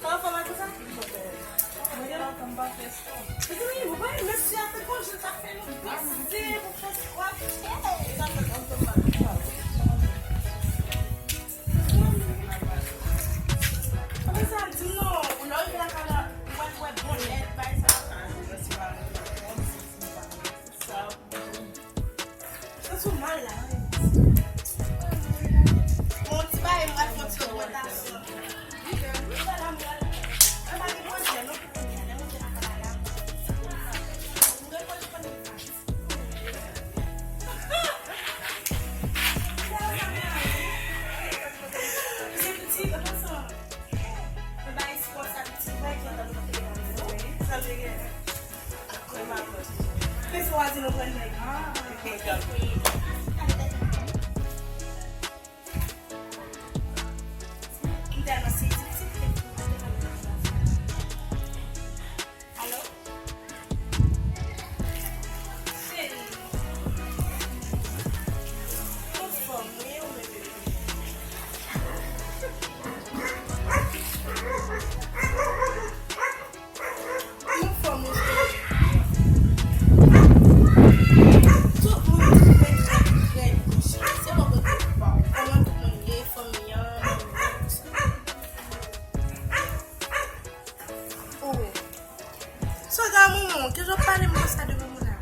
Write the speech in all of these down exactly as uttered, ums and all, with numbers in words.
Sa w fè mal konsa? Mwen gen lontan m pa fè spò. Mezanmi, ou wè mesye a te konje, sa fè nou bize pou fè spò. Sa fè lontan m pa fè spò. Mwen sa di non, ou lè w rive lakay la, ou wè, ou wè bonnèt, bay sa. Sa. Sa sou mal la. Bon, ti bagay, m pral fè yon ti ogmantasyon. Sa la, m pral, mwen pa gen manje non. Alo? Cheri. Anfòm, wi, ou menm? Anfòm, wi, cheri. Tout moun twouve trè, trè byen, cheri. Se bon kote ou pa. Kòman tout moun ye, fanmi an, tout sa. Ou wè. Soda, manman, ke jan w pale m konsa de manman la?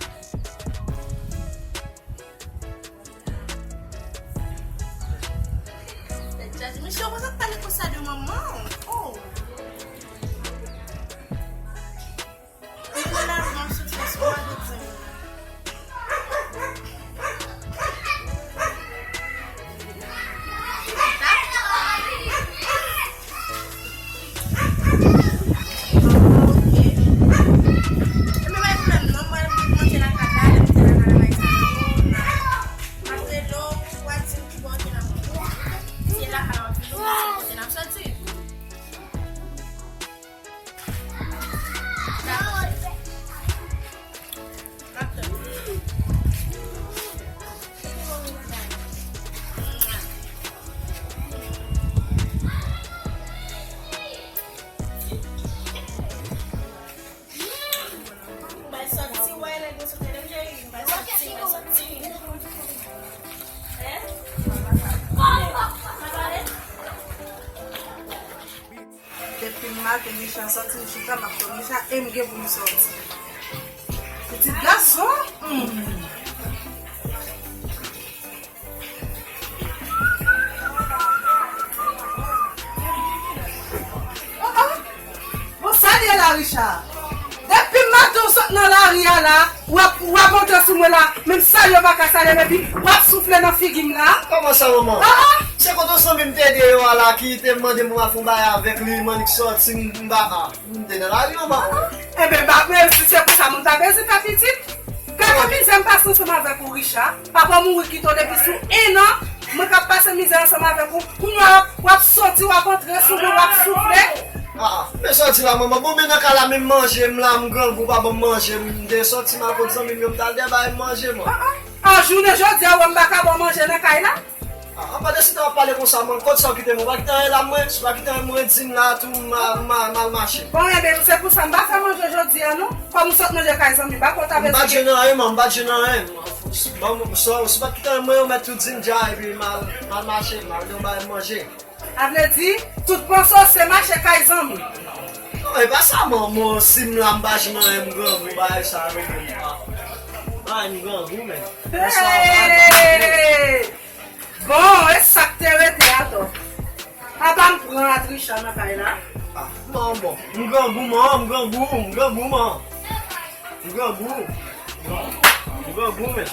Mesye, ou pa ka pale konsa de manman w. Oh. Ou konn lajan m sot fè sou mwa de di m. Depi maten, Richard sòti, m chita, m ap tann Richard, e m gen pou m sòti. Pitit gason, hmm. Oh, oh. Bon, sa l ye la, Richard? Depi maten w sot nan lari a la, w ap, w ap antre sou mwen la, menm salye w pa ka salye m, epi w ap soufle nan figi m la. Kòman sa, manman? Ah, ah. Se kote yon zanmi m te deyò a la ki te mande m pou m al fè yon bagay avèk li, m annik sòti, m, m pa, ah, m te nan lari, manman. Ah, ah. Enben, ba, men si se pou sa, moun pa bezwen fè pitit. Gade mizè m pase ansanm avèk ou, Richard. Papa w mouri kite w depi sou en an. Mwen k ap pase mizè ansanm avèk ou. Kounye a w ap, w ap soti, w ap antre sou mwen, w ap soufle. Ah, ah, men sòti la, manman. Bon, men nan kay la, menm manje m la, m grangou, pa ban m manje. M te sòti, m al kot zanmi m yo, m t al dèyè bay manje, man. Ah, ah. A jounen jodi a, wè m pa ka ba w manje nan kay la? Ah, ah, pandan se tan w ap pale konsa, man, kot sa w kite m? Ou pa kite anyen la, mwen? Si w pa kite anyen, mwen di m la, tou, m a, m a, m al mache. Bon, enben, se pou sa m pa fè manje jodi a, non. Kòm ou sot manje kay zanmi, pa konn ta bezwen. M pa t jwenn anyen, man, m pa t jwenn anyen. Bon, si w pa t kite anyen, mwen, ou mèt tou di m dja, epi m al, m al mache, m al gen yon bagay manje. A vle di, tout panse w se mache kay zanmi. Non, e pa sa, man, mwen, si m la, m pa jwenn anyen, m grangou, bagay sa yo, men m pa. Ay, m grangou, men. Bonswa, madanm. Hey! Bon, e sa k te rete atò. Papa m pran Atricha nan kay la. Ah, bon, bon. M grangou, man, m grangou, m grangou, man. M grangou. M grangou, men.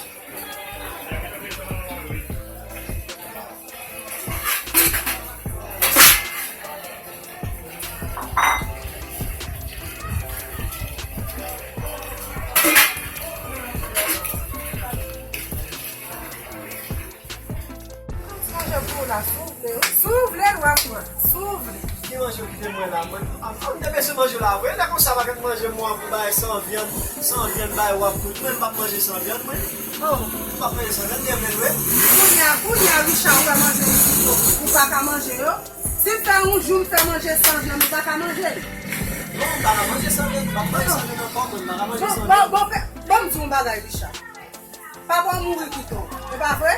Manje pou ou la, si w vle, wi. Si w vle, w ap pran. Si w vle. Ki manje w kite mwen la, mwen? A, m te bezwen manje la, vre. Lè konsa, pakèt manje mwen pou bay san vyann, san vyann bay w ap fout. Mwen, m p ap manje san vyann, mwen. Oh, m p ap manje san vyann, gen vre, vre. Kounye a, kounye a, Richard, ou wè manje isit yo, ou pa ka manje yo. Si m fè yon jou m fè manje san vyann, ou pa ka manje l. Non, m pa ka manje san vyann, m pa manje san vyann ankò, mwen, m pa ka manje san vyann. Bon, bon, bon, fè, ban m di yon bagay, Richard. Papa w mouri kite w, e pa vre?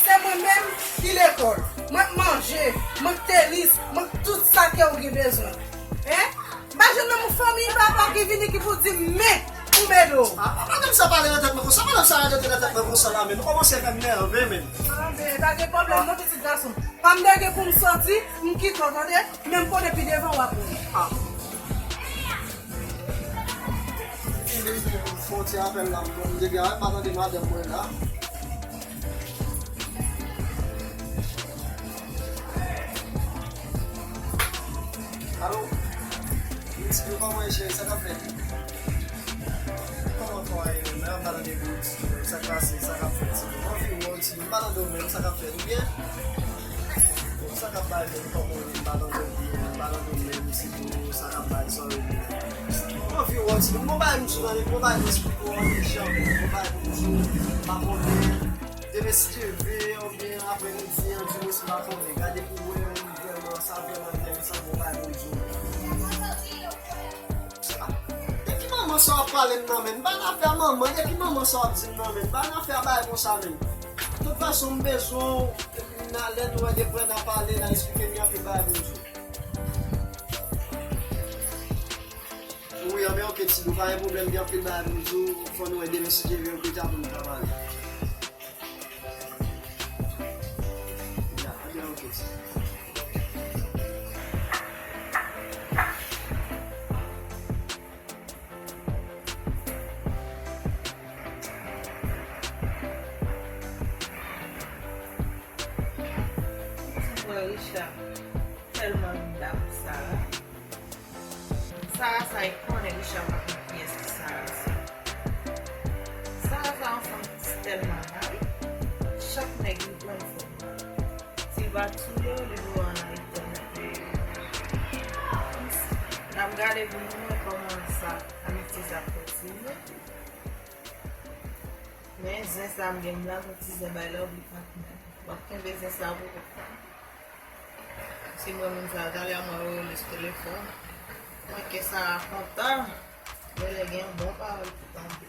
Se mwen menm ki lekòl. Mwen k manje, mwen k tenis, mwen k tout sa ke w gen bezwen. Hein? M pa jwenn nan yon fanmi papa ki vini ki pou di m men pou m ede w. Ah, madanm sa pale nan tèt mwen konsa, madanm sa radote nan tèt mwen konsa la, men nou kòmanse fè m nève, men. Ah, men pa gen pwoblèm non, pitit gason. Pandan gen pou m sòti, m kite w, tande? Men m konnen pi devan w ap wè. Ah. Fè yon ti apèl la, m degaje, m pa tande madanm mwen la. Alo? Wi, ti yo, kòman e, cheri? Sa k ap fèt? Kòman kò a ye menm? M pa tande byen, ti yo. Sa k pase? Sa k ap fèt, ti yo? M anvi wè w, ti yo. M pa tande w menm. Sa k ap fèt? Ou byen? Bon, sa k ap bay menm? Kòman w ye? M pa tande w byen. M pa tande w menm, ti yo. Sa k ap bay? Sa w ye? M anvi wè w, ti yo. M gon bagay m di w, tande. M gon bagay m esplike w anpil jan. M gon bagay pou m di w. M pa konnen. Demen si Dye vle, oubyen aprè midi an, di mwen si m pa konnen. Gade pou wè, vrèman, sa vrèman enteresan, bon bagay pou m di w. De ki manman sa w ap pale m nan, menm? M pa nan afè manman, de ki manman sa w ap di m nan, menm? M pa nan afè bagay konsa, menm. Tout fason, m bezwen w, epi n a, lè nou wè de prè, n a pale, n a esplike m gen anpil bagay pou m di w. Wi, anben, oke, ti, nou pa gen pwoblèm, gen anpil bagay pou m di w, fò nou wè demen si Dye vle, oke, ta pou nou ta pale. Ya, anben, oke, ti. Ti bwè Richard, tèlman m damou Sara. Sara sa, e konnen Richard pa konn kiyès ki Sara sa. Sara sa yon fanm ki tèlman mal. Chak nèg li pran, li fè l mal. Si l pa touye w, li voye w an Ayiti, an lòt peyi. N ap gade pou nou wè kòman sa, amitye sa ap kontinye. Men zen sa m gen m la, gon ti zen bay la, oubli patnè. W ap kenbe zen sa pou ou. Si m wè moun sa a, talè a mwen rele sou telefòn. Mwen ke Sara kontan. Genlè gen bon pawòl pou tande.